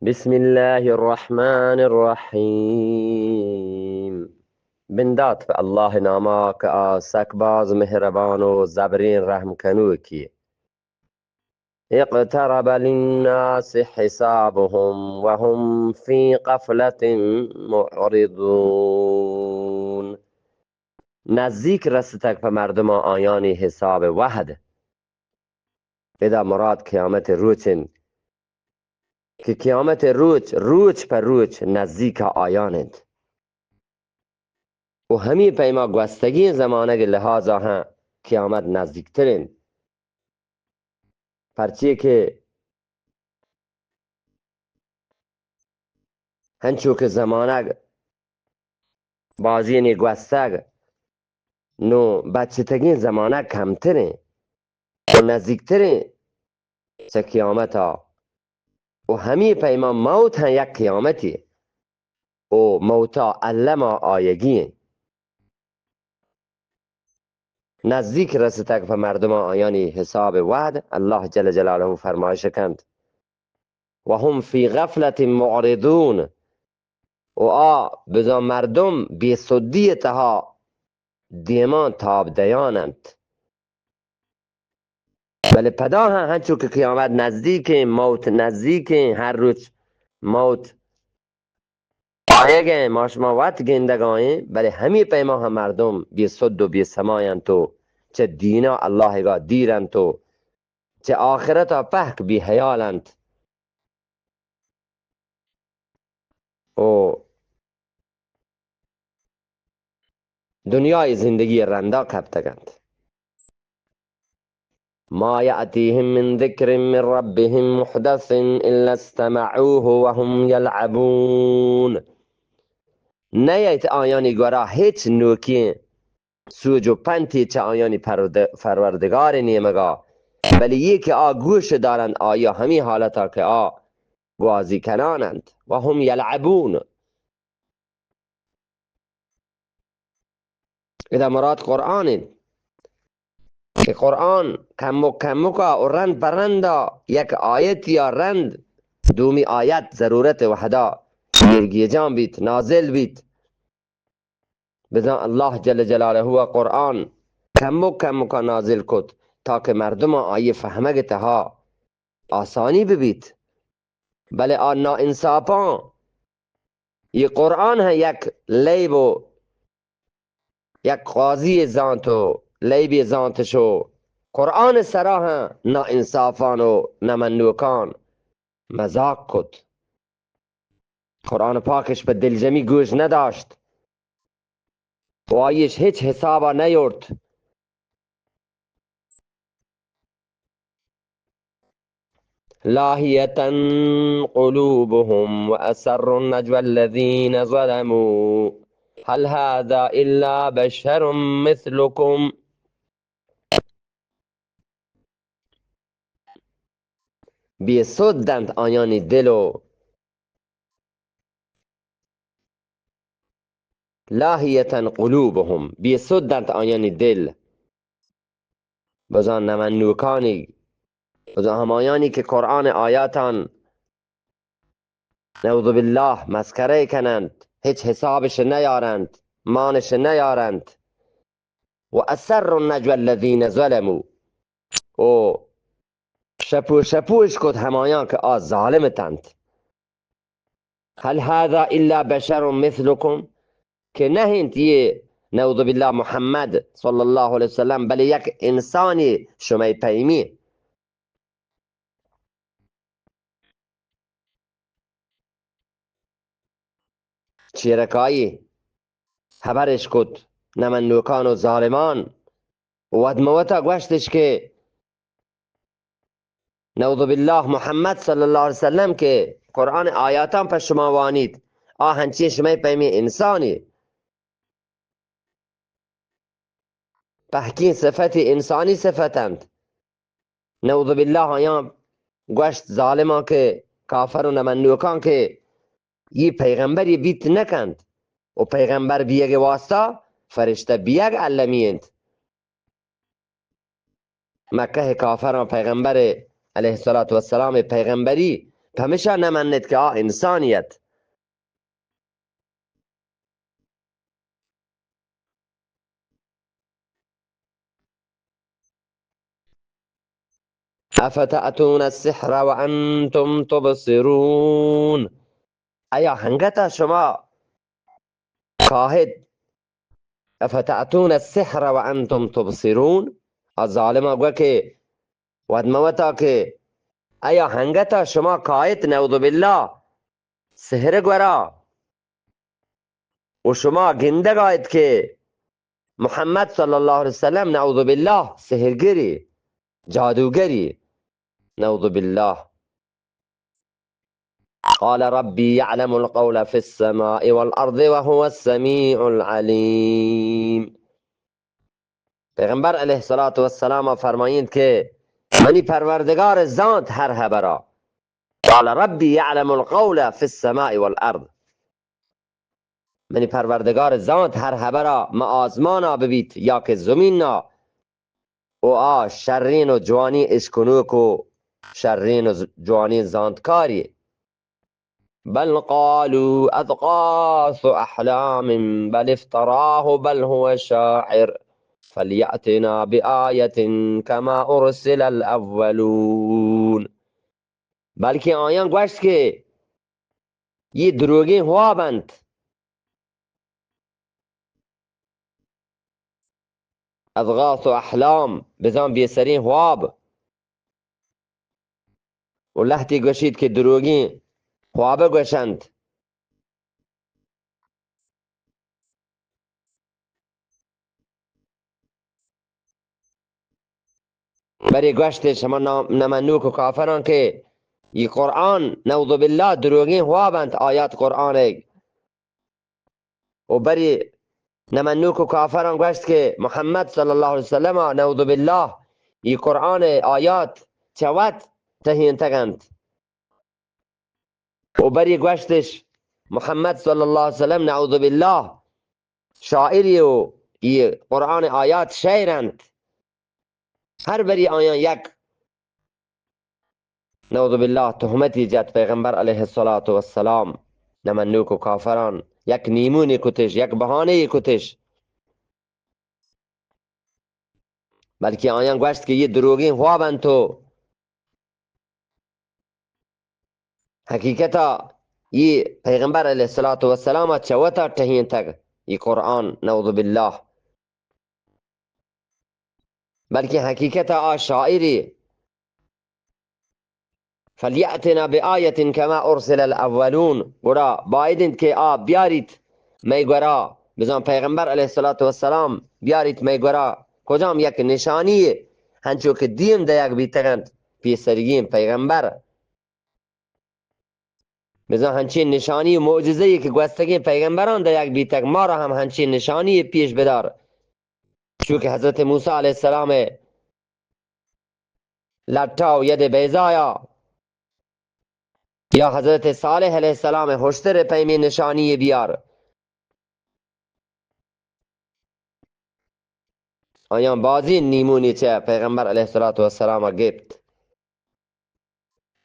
بسم الله الرحمن الرحيم. بندات په الله ناما که آ سک باز مهربان و زبرین رحم کنوکی. اقترب للناس حسابهم وهم في غفلة معرضون. نزدیک رستگ په مردمان آیانی حساب وهد. ادا مراد قیامت روچ انت که قیامت روچ، روچ په روچ نزدیک آیان انت. و همی پیما گوستگین زمانگ لحاظا هم قیامت نزدیکتر انت. پرچی که هنچو که زمانگ بازینی گوستگ، نو بچتگین زمانگ کمترین و نزدیکترین چه قیامتا. و همی پیما موت هم یک قیامتی و موتا الما آیگی انت. نزدیک رستگ په مردمان آیانی حساب وهد. الله جل جلاله فرمایش کنت: وهم في غفلة معرضون. و آ بزان مردم بی سدی تها دیمان تاب دیان انت. بلے پدا هم هنچو که قیامت نزدیکین، موت نزدیکین، هر روچ موت آیگیں، ما شما وت گندگائیں، بلے همی پیما هم مردم بی سد و بی سماینت و چه دینا اللهگا دیرنت و چه آخرتا پهک بی حیالنت و دنیای زندگی رندا کپتگنت. ما يأتيهم من ذكر من ربهم محدث إلا استمعوه وهم يلعبون. نیایت آیانی گورا هچ نوکین سوج و پنتی چه آیانی پرورد-، پروردگار نیمگا، بلے یه که آ گوش دارنت، آیا همی حالتا که آ گوازی کناننت. وهم يلعبون. ادا مراد قرآن انت که قرآن کمک کمکا و رند په رندا یک آیت یا رند دومی آیت ضرورت وهدا گیرگیجان بیت، نازل بیت. بزان الله جل جلاله و قرآن کمک کمکا نازل کت تا که مردمان آیه فهمگ تها آسانی ببیت. بلے آ ناانصافاں اے قرآن ء یک لیب و یک قاضی زانت و لیبے زانتش و قرآن سرا ہم ناانصافان و نمنوکان مذاق کت۔ قرآن پاکش پہ دلجمی گوش نداشت و آئیش ہچ حسابا نیورت۔ لاهية قلوبهم وأسروا النجوى الذين ظلموا هل هذا إلا بشر مثلكم. بے سد انت آیانی دل و لاهية قلوبهم، بے سد انت آیانی دل۔ بزان نمنوکانی، بزان ہمایانی کہ قرآن آیاتان نعوذ باللہ مسخرہ کننت، ہچ حسابش نیارنت، مانش نیارنت۔ و اسروا النجوى الذين ظلموا، و شپو شپوش کت ہمایان کہ آ ظالم اتنت۔ هل هذا إلا بشر مثلكم، کہ نہ انت یہ نعوذ باللہ محمد صلی اللہ علیہ وسلم بلے یک انسانی شمئے پیمی۔ چیرکائی ہبرش کت نمنوکان و ظالمان، وت مہ وتا گوشتش کہ نعوذ باللہ محمد صلی اللہ علیہ وسلم کہ قرآن آیاتان پہ شما وانیت، آ ہنچیں شمئے پیمیں انسانے۔ پہکیں صفت انسانی صفت انت۔ نعوذ باللہ آیاں گوشت ظالماں کہ کافر و نمنوکاں کہ یہ پیغمبر یہ بیت نکنت و پیغمبر بیگ واسطہ فرشتہ بیگ المی انت۔ مکہ کافراں پیغمبر علیہ الصلوۃ والسلام پیغمبری پمیشا نہ منت کہ آ انسانی ات۔ افتأتون السحر وانتم تبصرون۔ آیا ہنگتا شما کاہت؟ افتأتون السحر وانتم تبصرون۔ آ ظالما گو کہ ودموتا کہ آیا ہنگتا شما کاہت، نعوذ باللہ، سحر گورا؟ و شما گندگ آیت کہ محمد صلی اللہ علیہ وسلم، نعوذ باللہ، سحرگری، جادوگری، نعوذ باللہ۔ قال ربی یعلم القول فی السماء والارض وهو السمیع العلیم۔ پیغمبر علیہ الصلوۃ والسلام فرمائینت کہ منی پروردگار زانت ہر ہبرا۔ قال ربی یعلم القول فی السماء والارض۔ منی پروردگار زانت ہر ہبرا، ما آزمانا ببیت یا کہ زمینا، و آ شرین و جوانی اشکنوک و شرین و ز-، جوانی زانتکاری۔ بل قالوا اضغاث احلام بل افتراه بل هو شاعر فلیأتنا بآیة کما ارسل الاولون۔ بلکہ آیاں گوشت کہ یہ دروگیں خواب انت۔ اضغاث احلام، بزاں بے سریں خواب۔ و لہتے گوشیت کہ دروگیں خواب گوشنت۔ برے گوشتش ہما نام-، نمنوک و کافراں کہ یہ قرآن، نعوذ باللہ، دروگیں خواب انت، آیات قرآن ء۔ و برے نمنوک و کافراں گوشت کہ محمد صلی اللہ علیہ وسلم، نعوذ باللہ، یہ قرآن ء آیات چہ وت ٹہینتگ انت۔ و برے گوشتش محمد صلی اللہ علیہ وسلم، نعوذ باللہ، شاعری و یہ قرآن آیات شعر انت۔ ہر برے آیاں یک، نعوذ باللہ، تہمتی جت پیغمبر علیہ الصلوۃ والسلام، نمنوک و کافران یک نیمونی کتش، یک بہانے کتش۔ بلکہ آیاں گوشت کہ یہ دروگیں خواب انت و حقیقتا یہ پیغمبر علیہ الصلوۃ والسلام چہ وتا ٹہینتگ یہ قرآن، نعوذ باللہ۔ بلکہ حقیقتا آ شاعری۔ فلیأتنا بآیة کما ارسل الاولون، گڑا باید انت کہ آ بیاریت مئے گورا، بزاں پیغمبر علیہ الصلوۃ والسلام بیاریت مئے گورا کجام یک نشانی، ہنچو کہ دیم دئیگ بیتگ انت پیسریگیں پیغمبر۔ بزاں ہنچیں نشانی و معجزہ ای کہ گوستگیں پیغمبران دئیگ بیتگ، مارا ہم ہنچیں نشانی پیش بدار۔ چونکہ حضرت موسی علیہ السلام لٹا و ید بیضایا، یا حضرت صالح علیہ السلام ہشتر پیمیں نشانی بیار۔ آیاں بازیں نیمونی چہ پیغمبر علیہ الصلوۃ والسلام گپت۔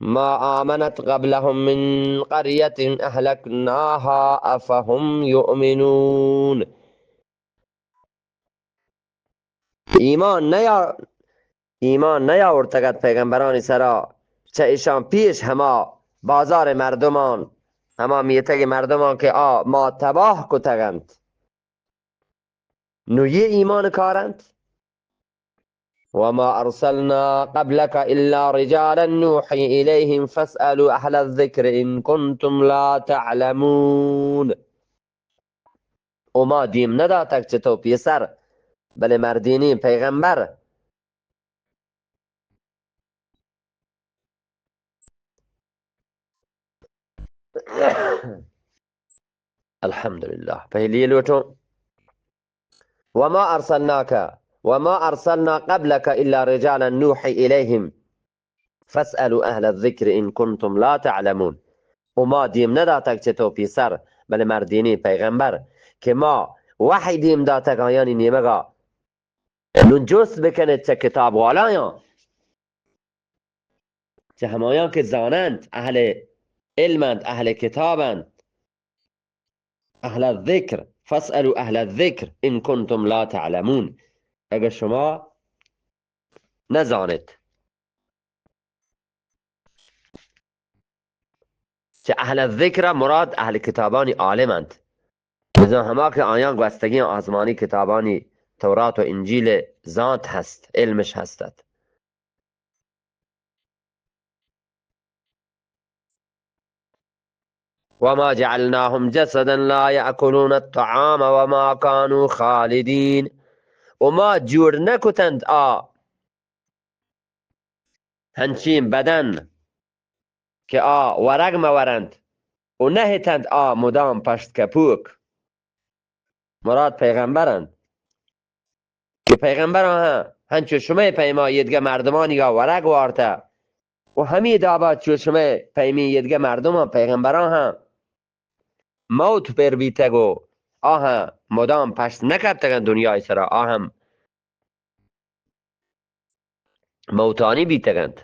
ما آمنت قبلهم من قرية أهلكناها أفهم يؤمنون۔ ایمان نیا-، ایمان نیاورتگ ات پیغمبرانی سرا چہ اشان پیش ہما بازار مردمان، ہما میتگ مردمان کہ آ ما تباہ کتگ انت۔ نو یہ ایمان کارنت۔ وما ارسلنا قبلك الا رجالا نوحي اليهم فاسألوا اهل الذكر ان كنتم لا تعلمون۔ و ما دیم نداتگ چہ تو پیسر، بلے مردینی پیغمبر۔ الحمدللہ۔ پہلی لوٹوں۔ وما ارسلناك وما ارسلنا قبلك الا رجالا نوحي اليهم فاسألوا اهل الذكر ان كنتم لا تعلمون۔ و ما دیم نداتگ چہ تو پیسر، بلے مردینی پیغمبر، کہ ما وحی دیم داتگ آیانی نیمگا۔ نون جست بکنیت چہ کتاب والایاں۔ چہ ہمایاں کہ زاننت، اہل علم انت، اہل کتاب انت، اہل الذکر، فاسألوا اہل الذکر ان کنتم لا تعلمون، اگر شما نزانت۔ چہ اہل الذکر مراد اہل کتابانی عالم انت، بزاں ہما کہ آیاں گوستگیں آزمانی کتابانی تورات و انجیل زانت ہست، علمش ہست ات۔ وما جعلناهم جسدا لا يأكلون الطعام وما كانوا خالدين۔ و ما جوڑ نہ کتنت آ ہنچیں بدن کہ آ ورگ مہ ورنت و نہ اتنت آ مدام پشت کپوک۔ مراد پیغمبر انت کہ پیغمبراں ہم ہنچو شمئے پیما ایدگہ مردمانیگا ورگ وارتہ و ہمے دابا چو شمئے پیمیں ایدگہ مردماں پیغمبراں ہم موت پر بیتگ و آ ہم مدام پشت نہ کپتگنت دنیای سرا، آ ہم موتانی بیتگنت۔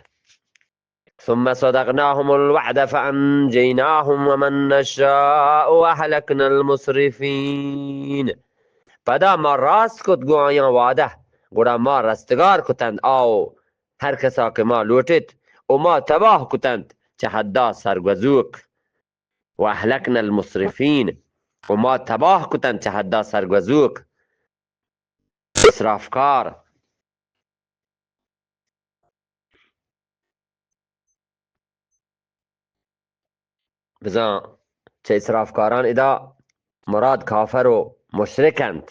ثم صدقناهم الوعد فأنجيناهم ومن نشاء وأهلكنا المسرفين۔ پدا ما راست کت گوں آیاں وعدہ، گڑا ما رستگار کتنت آ و ہر کسا کہ ما لوٹت، و ما تباہ کتنت چہ حدا سرگوزوک۔ وأهلكنا المسرفين، و ما تباہ کتنت چہ حدا سرگوزوک، اسرافکار۔ بزاں چہ اسرافکاران ادا مراد کافر و مشرک انت۔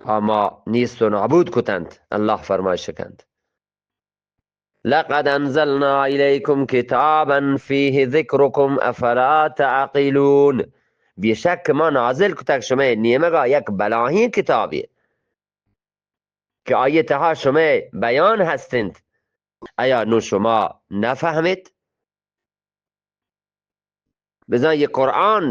آ ما نیست و نابود کتنت، اللہ فرمائش کنت۔ لقد انزلنا الیکم کتابا فیه ذکرکم افلا تعقلون۔ بے شک ما نازل کتگ شمئے نیمگا یک بلاہیں کتابے کہ آئی تہا شمئے بیان ہست انت، ایا نوں شما نہ فہمیت؟ بزاں یہ قرآن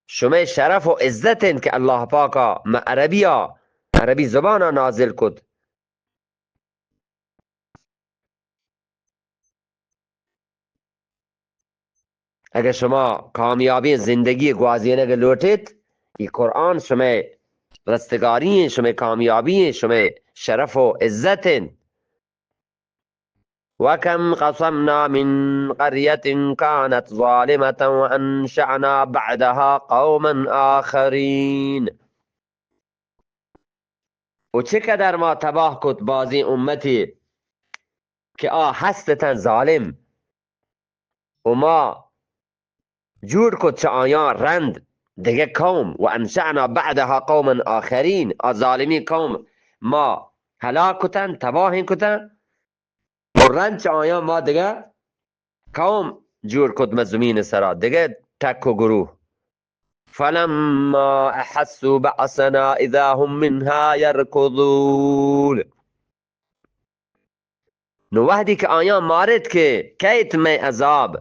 شمئے شرف و عزت انت کہ اللہ پاکا مہ عربیا، عربی زبانا نازل کت۔ اگر شما کامیابیں زندگی گوازینگ لوٹیت، یہ قرآن شمئے رستگاری انت، شمئے کامیابی انت، شمئے شرف و عزت انت۔ وكم قصمنا من قرية كانت ظالمة وأنشأنا بعدها قوما آخرين۔ و چقدر ما تباہ کت بازیں امتی کہ آ ہست اتن ظالم، و ما جوڑ کت چہ آیاں رند دگہ قوم، وأنشأنا بعدها قوما آخرين، آ ظالمیں قوم ما ہلاک کتن، تباہ کتن، و رند چہ آیاں ما دگہ قوم جوڑ کت مہ زمین سرا، دگہ ٹک و گروہ۔ فلما أحسوا بأسنا إذا هم منها يركضون۔ نو وہدی کہ آیاں مارت کہ کئیت مئے عذاب،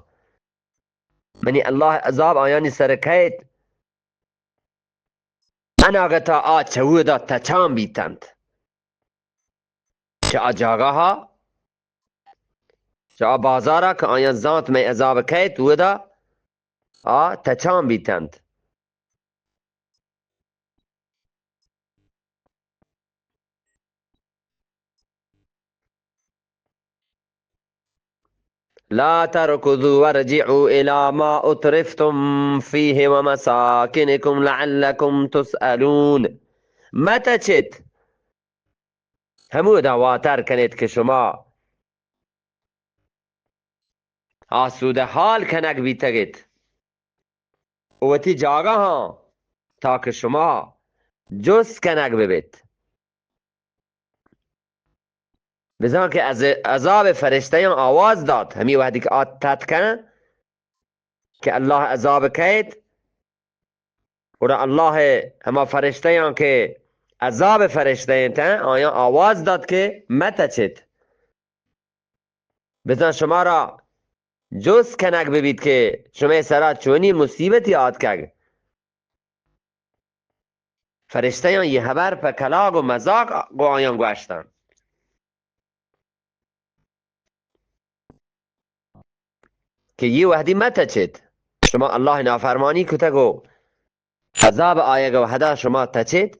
منی اللہ عذاب آیانی سر کئیت، اناگتا آ چہ اودا تچان بیتنت۔ چہ آ جاگہا، چہ آ بازارا کہ آیاں زانت مئے عذاب کئیت، اودا آ تچان بیتنت۔ لا تركضوا وارجعوا إلى ما أترفتم فيه ومساكنكم لعلكم تسألون۔ متچت، ہمودا واتر کنیت کہ شما آسودہ حال کنگ بیتگیت۔ و وتی جاگہاں، تاکہ شما جست کنگ ببیت۔ بزاں کہ از عذاب فرشتیاں آواز دات، ہمی وہدی کہ آ تتکن کہ اللہ عذاب کئیت، گڑا اللہ ہما فرشتیاں کہ عذاب فرشتہ انت، آیاں آواز دات کہ متچت۔ بزاں شمارا جست کنگ ببیت کہ شمئے سرا چونی مصیبتی آتکگ۔ فرشتیاں یہ ہبر پہ کلاگ و مزاق گو آیاں گوشتن۔ کہ یہ وہدی مہ تچیت، شما اللہ نافرمانی کتگ و عذاب آیگ وہدا شما تچیت۔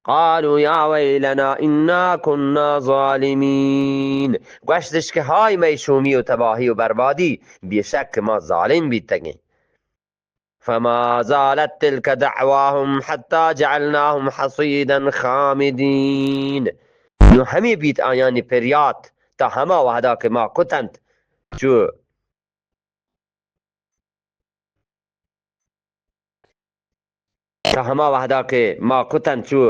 قالوا يا ويلنا إنا كنا ظالمين۔ گوشتش کہ ہای مئے شومی و تباہی و بربادی، بے شک ما ظالم بیتگیں۔ فما زالت تلك دعواهم حتى جعلناهم حصيدا خامدين۔ نو ہمے بیت آیانی پریات تا ہما وہدا کہ ما کتنت چو تا ہما وہدا کہ ما کتنت چو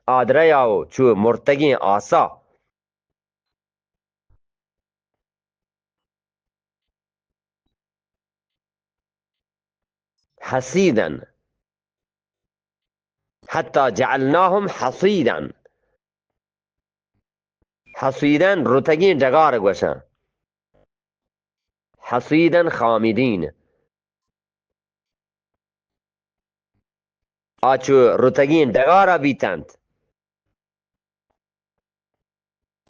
آدریا و چو مرتگیں آسا۔ حصیدا۔ حتی جعلناهم حصیدا۔ حصیدا رتگیں ڈگار گوشاں۔ حصیدا خامدین۔ آ چو رتگیں ڈگارا بیتنت۔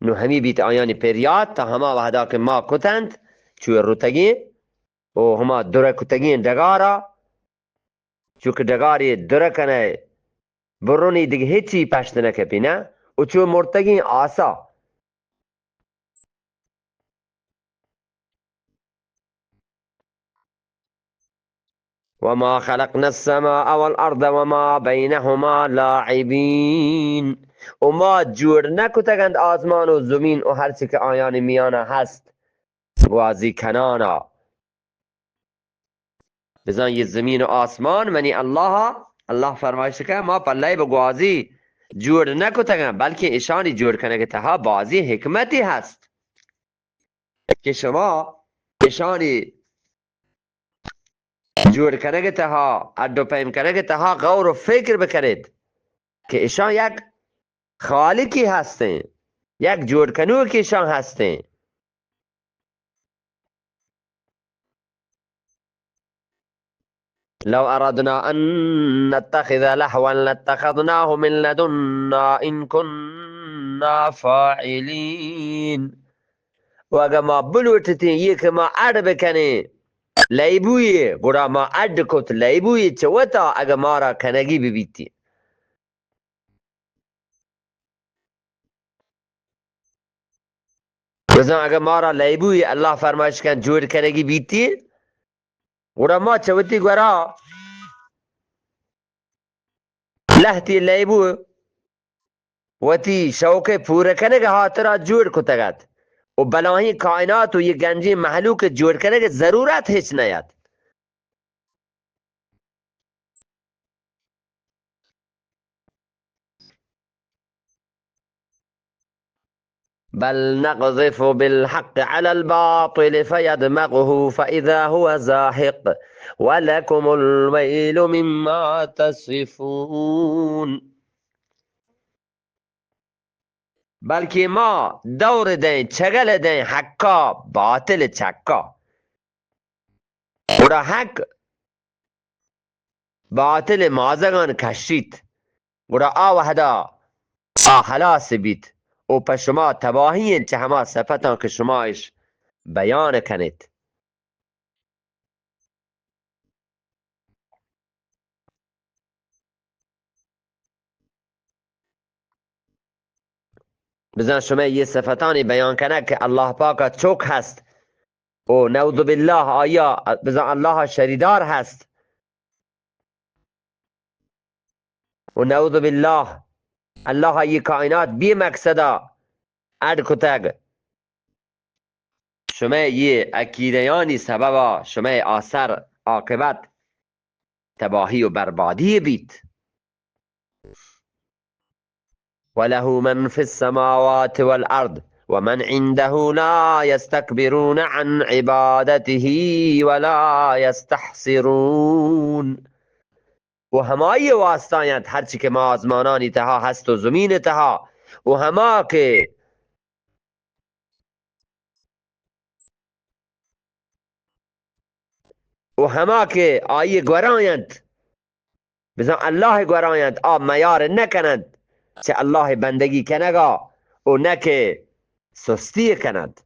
نو ہمی بیت آیانی پریات تا ہما وہدا کہ ما کتنت چو رتگیں و ہما درہ کتگیں ڈگارا، چو کہ ڈگاری درہ کنئے برونی دگہ ہچی پشت نہ کپی نہ، و چو مرتگیں آسا۔ وما خلقنا السماء والأرض وما بينهما لاعبين۔ و ما جوڑ نہ کتگند آسمان و زمین و ہرچی کہ آیانی میانا ہست گوازی کنانا۔ بزاں یہ زمین و آسمان منی اللہ، اللہ فرمائش کہ ما پہ لعب و گوازی جوڑ نہ کتگاں، بلکہ اشانی جوڑ کنگ تہا بازی حکمتی ہست کہ شما اشانی جوڑ کنگ تہا، اڈ و پیم کنگ تہا غور و فکر بکنید کہ اشان یک خالقی ہستیں، یک جوڑ کنوکی اشان ہستیں۔ لو أردنا أن نتخذ لهوا لاتخذناه من لدنا إن كنا فاعلين۔ و اگہ ما بلوٹتیں یہ کہ ما اڈ بکنیں لیبوی، گڑا ما اڈ کت لیبوی چہ وتا اگہ مارا کنگی ببیتی۔ بزاں اگہ مارا لیبوی اللہ فرمائش کن جوڑ کنگی بیتی، گڑا ما چہ وتی گورا لہتی لیبو وتی شوق پورہ کنگ ہاترا جوڑ کتگ ات و بلاہیں کائنات و یہ گنجیں مہلوک جوڑ کنگ ضرورت ہچ نہ ات۔ بل نقذف بالحق على الباطل فيدمغه فإذا هو زاهق ولكم الويل مما تصفون۔ بلکہ ما دور دیں، چگل دیں حقا باطل چکا۔ گڑا حق باطل مازگان کشیت، گڑا آ وہدا آ ہلاس بیت و پہ شما تباہی انت چہ ہما صفتاں کہ شما اش بیان کنیت۔ بزاں شمئے یہ صفتانی بیان کنگ کہ اللہ پاکا چک ہست و نعوذ باللہ آیا بزاں اللہ شریدار ہست و نعوذ باللہ اللہ یہ کائنات بے مقصدا اڈ کتگ۔ شمئے یہ عقیدیانی سببا شمئے آسر عاقبت تباہی و بربادی بیت۔ وله من في السماوات والأرض ومن عنده لا يستكبرون عن عبادته ولا يستحسرون۔ و ہمائی واسطہ انت ہرچی کہ ما آزمانانی تہا ہست و زمین تہا و ہما کہ و ہما کہ آئی گورا انت، بزاں اللہ گورا انت، آ میار نہ کننت چہ اللہ بندگی کنگا و نہ کہ سستی کننت۔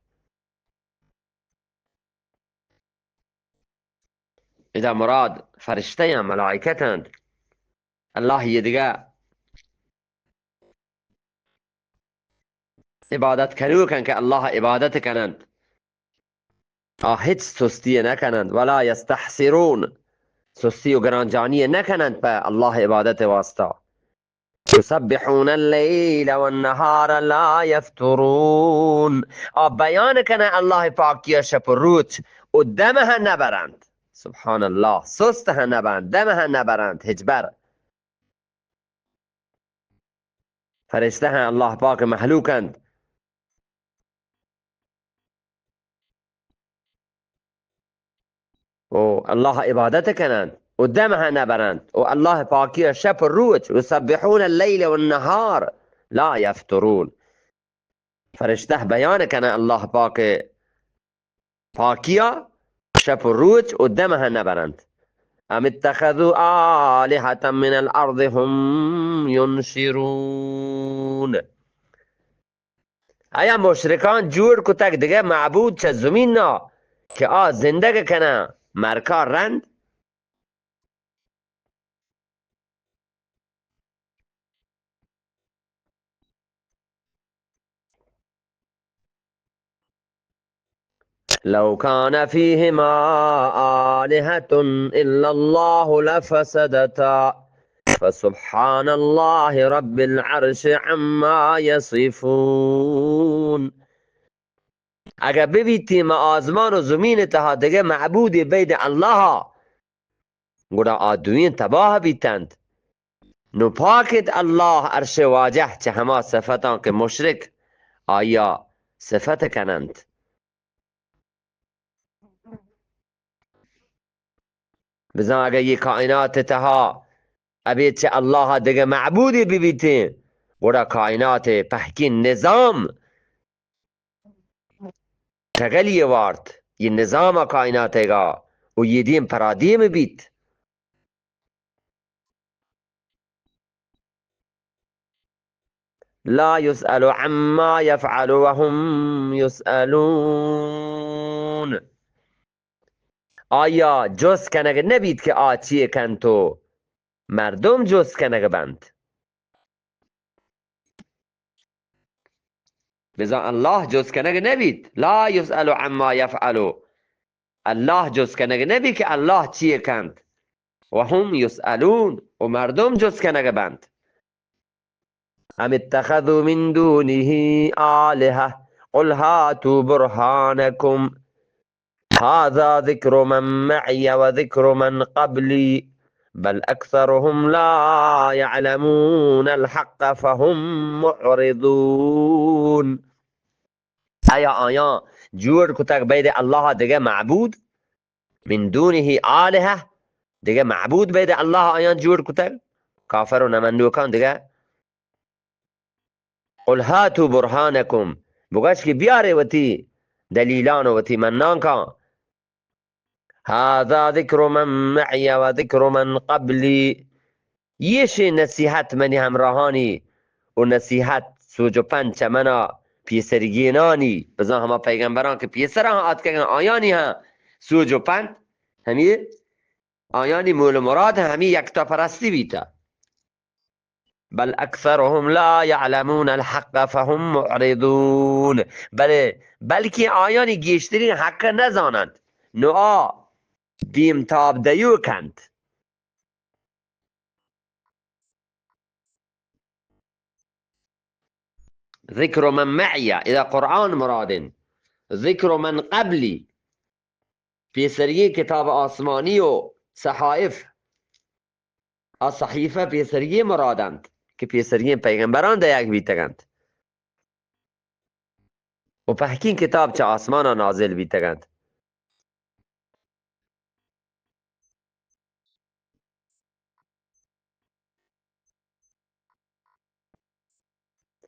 ادا مراد فرشتہ یا ملائکت انت۔ اللہ یہ دگہ عبادت کنوکن کہ اللہ عبادت کنند، آ ہچ سستی نہ کنند، ولا یستحسرون، سستی و گرانجانی نہ کنند پہ اللہ عبادت واسطہ۔ یسبحون اللیل والنهار لا یفترون، آ بیان کنند اللہ پاکی شپ و روچ و دم ہم نبرند۔ سبحان اللہ، سست ہم نبند، دم ہم نبرند ہچبر۔ فرشتہ ہم اللہ پاک مخلوق انت۔ و اللہ عبادت کنند و دم ہم نبرند و اللہ پاکی شپ و روچ، یسبحون اللیل والنهار لا یفترون۔ فرشتہ بیان کنند اللہ پاک پاکیا شپ و روچ و دم ہم نبرند۔ ام اتخذوا آلهة من الارض هم ينشرون۔ آیا مشرکان جوڑ کتگ دگہ معبود چہ زمینا کہ آ زندگ کنن مرکا رند؟ لو كان فيهما آلهة إلا الله لفسدتا فسبحان الله رب العرش عما يصفون۔ اگہ ببیتی ما آزمان و زمین تہا دگہ معبودی بید اللہ، گڑا آ دوئیں تباہ بیتنت۔ نو پاک انت اللہ عرش واجہ چہ ہما صفتاں کہ مشرک آئیا صفت کننت۔ بزاں اگہ یہ کائنات تہا ابید چہ اللہ دگہ معبودی ببیتیں، گڑا کائنات پہکین نظام ٹگلی وارت، یہ نظام کائنات گا و یہ دیم پرا دیم بیت۔ لا يسأل عما يفعل وهم يسألون۔ آیا جست کنگ نبیت کہ آ چی کنت و مردم جست کنگ بنت۔ بزاں اللہ جست کنگ نبیت، لا يسأل عما يفعل، اللہ جست کنگ نبیت کہ اللہ چی کنت، وهم يسألون، و مردم جست کنگ بنت۔ ام اتخذوا من دونه آلهة، قل هاتوا برهانكم، هذا ذكر من معي وذكر من قبلي، بل أكثرهم لا يعلمون الحق فهم معرضون۔ آیا آیاں جوڑ کتگ بید اللہ دگہ معبود؟ من دونه آلهة، دگہ معبود بید اللہ آیاں جوڑ کتگ؟ کافر و نمنوکاں دگہ قل هاتوا برهانكم، بگش کہ بیارے وتی دلیلان و وتی منانکاں۔ هذا ذكر من معي وذكر من قبلي، یہ شے نصیحت منی ہمراہانی و نصیحت سوج و پند چہ منا پیسرگینانی، بزاں ہما پیغمبران کہ پیسرا آتکگن آیانی ہم سوج و پند ہمی، آیانی مول و مراد ہمی یکتا پرستی بیتا۔ بل أكثرهم لا يعلمون الحق فهم معرضون۔ بلے بلکیں آیانی گیشترین حق نزانند، نو آ دیم تاب دیوک انت۔ ذكر من معي، ادا قرآن مراد انت۔ ذكر من قبلي، پیسرگیں کتاب آسمانی و صحائف، آ صحیفہ پیسرگیں مراد انت کہ پیسرگیں پیغمبران دیگ بیتگ انت و پہکیں کتاب چہ آسمانا نازل بیتگ انت۔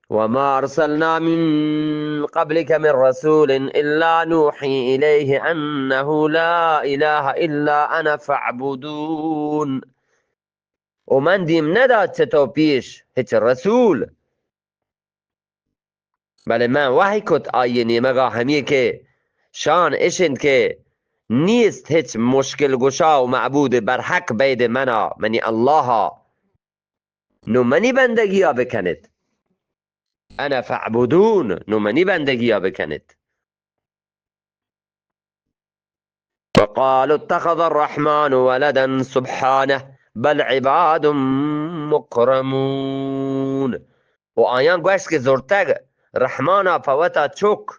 وما أرسلنا من قبلك من رسول إلا نوحي إليه أنه لا إله إلا أنا فاعبدون۔ و من دیم ندات چہ تو پیش ہچ رسول، بلے من وحی کت آئی نیمگا ہمی کہ شان اش انت کہ نیست هچ مشکل گشا و معبود برحق بید منا، منی اللہا، نو منی بندگیا بکنت. انا فاعبدون، نو منی بندگیا بکنت. وقالوا اتخذ الرحمن ولدا سبحانه بل عباد مكرمون. و آیان گوشت که زرتگ رحمانا په وتا چک.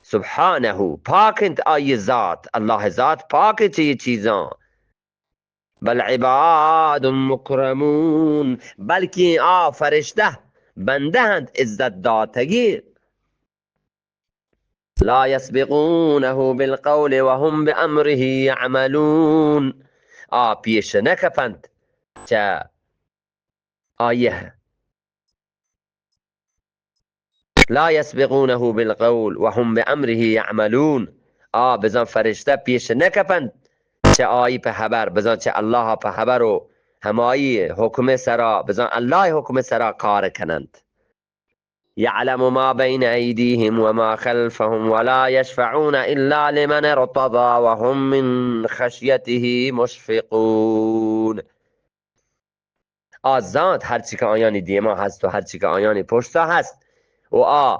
سبحانه، پاک انت آئی ذات، اللہ ذات پاک انت چہ یہ چیزاں. بل عباد مکرمون، بلکیں آ فرشتہ بندہ انت عزت داتگی. لا يسبقونه بالقول وهم بأمره يعملون. آ پیش نہ کپنت چہ آئی ء. لا يسبقونه بالقول وهم بأمره يعملون. آ بزاں فرشتہ پیش نہ کپنت چہ آئی پہ حبر، بزاں چہ اللہ پہ حبر و ہمائی حکم سرا، بزاں اللہ حکم سرا کار کننت. يعلم ما بين أيديهم وما خلفهم ولا يشفعون إلا لمن ارتضى وهم من خشيته مشفقون. آ زانت ہرچی کہ آیانی دیما ہست و ہرچی کہ آیانی پشتا ہست و آ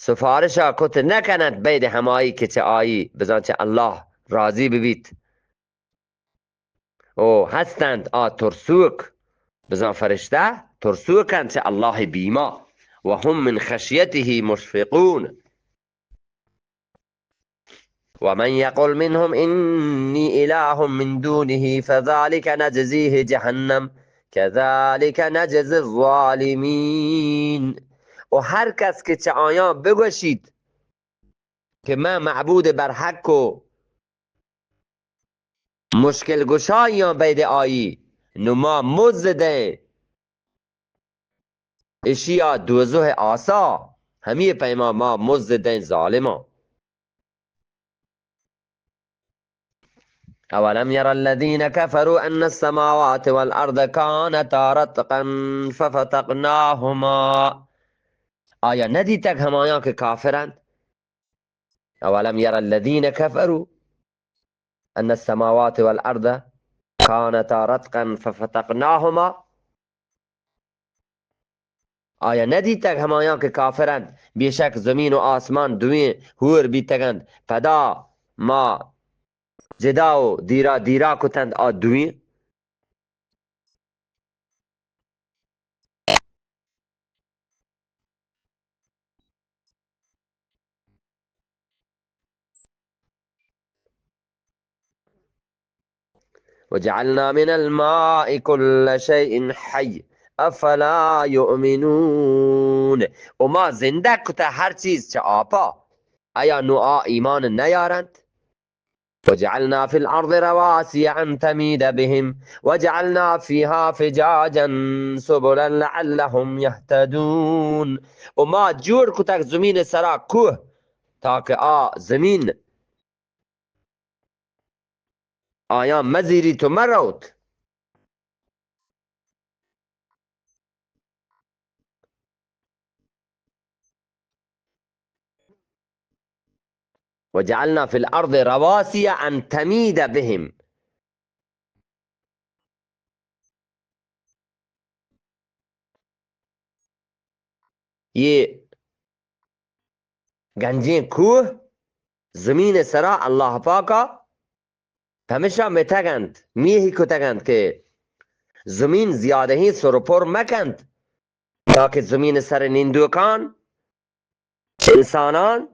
سفارشا کت نکننت بید ہمائی کہ چہ آئی بزاں چہ اللہ راضی ببیت. و ہستنت آ ترسوک، بزاں فرشتہ ترسوک انت چہ اللہ بیما. وهم من خشيته مشفقون. ومن يقل منهم إني إله من دونه فذلك نجزيه جهنم كذلك نجزي الظالمين. و ہر کس کہ چہ آیاں بگوشیت کہ من معبود برحق و مشکل گشایاں بید آئی، نو ما مز دیں اشیا دوزہ آسا، ہمی پیما ما مز دیں ظالماں. أولم ير الذين كفروا أن السماوات والأرض كانتا رتقا ففتقناهما. آیا ندیتگ ہمایاں کہ کافرند؟ أولم ير الذين كفروا أن السماوات والأرض كانتا رتقا ففتقناهما. آیا ندیتگ ہمایاں کہ کافر انت، بے شک زمین و آسمان دوئیں ہور بیتگ انت، پدا ما جدا و دیرا دیرا کتنت آ دوئیں. وجعلنا من الماء كل شيء حي أفلا يؤمنون. و ما زندگ کتہ ہر چیز چہ آپا، ایا نو آ ایمان نیارنت؟ وجعلنا في الأرض رواسي أن تميد بهم وجعلنا فيها فجاجا سبلا لعلهم يهتدون. و ما جوڑ کتگ زمین سرا کوہ، تاکہ آ زمین آیاں مزیریت و مروت. وجعلنا في الأرض رواسي أن تميد بهم. یہ گنجیں کوہ زمین سرا اللہ پاکا پمیشا متگ انت، میہی کتگ انت کہ زمین زیادہیں سر و پر مکنت، تاکہ زمین سر نندوکان، انسانان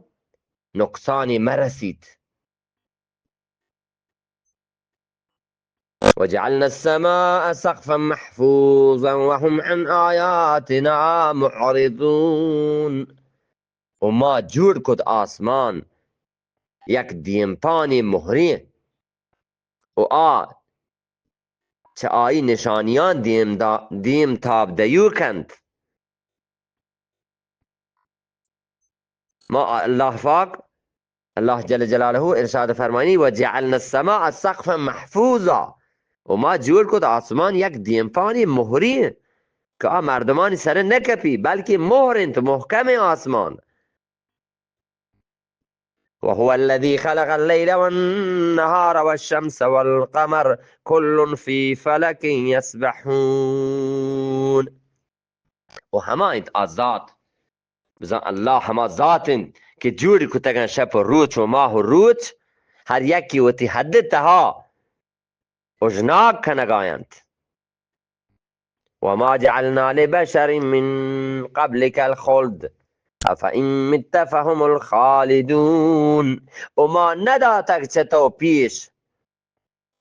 نقصانی مرسیت. وجعلنا السماء سقفا محفوظا وهم عن آياتنا معرضون. و ما جوڑ کت آسمان یک دیمپانی مہریں و آ چہ آئی نشانیاں دیم دا-، دیم تاب دیوک انت. ما اللہ پاک، اللہ جل جلالہ ارشاد فرمانی: وجعلنا السماء سقفا محفوظا. و ما جوڑ کت آسمان یک دیمپانی مہری کہ آ مردمانی سر نہ کپی، بلکہ مہر انت، محکم آسمان. وهو الذي خلق الليل والنهار والشمس والقمر كل في فلك يسبحون. و ہما انت آ ذات، بزاں اللہ ہما ذات انت کہ جوڑ کتگاں شپ و روچ و ماہ و روچ، ہر یکی وتی حد تہا اژناگ کنگا انت. وما جعلنا لبشر من قبلك الخلد أفإن مت فهم الخالدون. و ما نداتگ چہ تو پیش،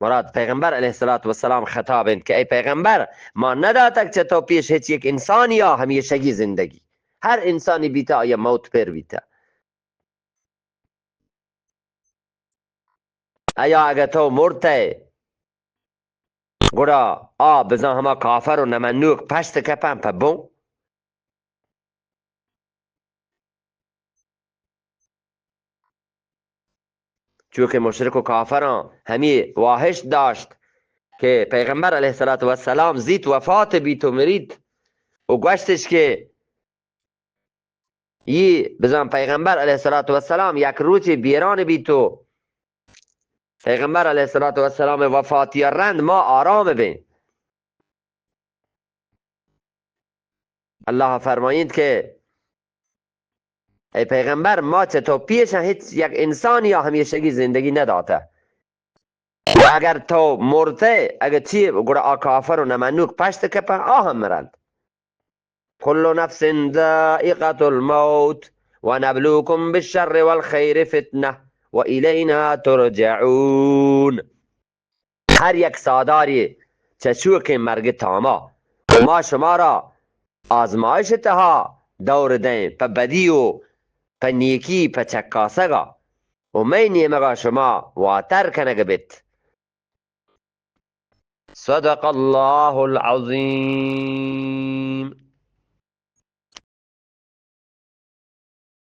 مراد پیغمبر علیہ الصلوۃ والسلام خطاب انت کہ اے پیغمبر، ما نداتگ چہ تو پیش ہچ یک انسانی ءَ ہمیشگی زندگی. ہر انسانی بیتہ آئی ءَ موت پر بیتہ. ایا اگہ تو مرتئے، گڑا آ بزاں ہما کافر و نمنوک پشت کپن پہ بن. چونکہ مشرک و کافراں ہمی واہش داشت کہ پیغمبر علیہ الصلوۃ والسلام زیت وفات بیت و مریت و گوشتش کہ ای بزاں پیغمبر علیہ الصلوۃ والسلام یک روچے بیران بیت و پیغمبر علیہ الصلوۃ والسلام وفاتی رند ما آرام بیں. اللہ فرمائینت کہ اے پیغمبر، ما چہ تو پیش ہچ یک انسانی ءَ ہمیشگی زندگی نداتہ. اگر تو مرتئے، اگر چی، گڑا آ کافر و نمنوک پشت کپن، آ ہم مرنت. كل نفس ذائقة الموت ونبلوكم بالشر والخير فتنة وإلينا ترجعون. ہر یک ساہدارے چہ چوکیں مرگ تاما. ما شمارا آزمائش تہا دور دئیں، پہ بدی و پہ نیکی، پہ چکاسگا، و مئے نیمگا شما واتر کنگ بیت. صدق اللہ العظیم.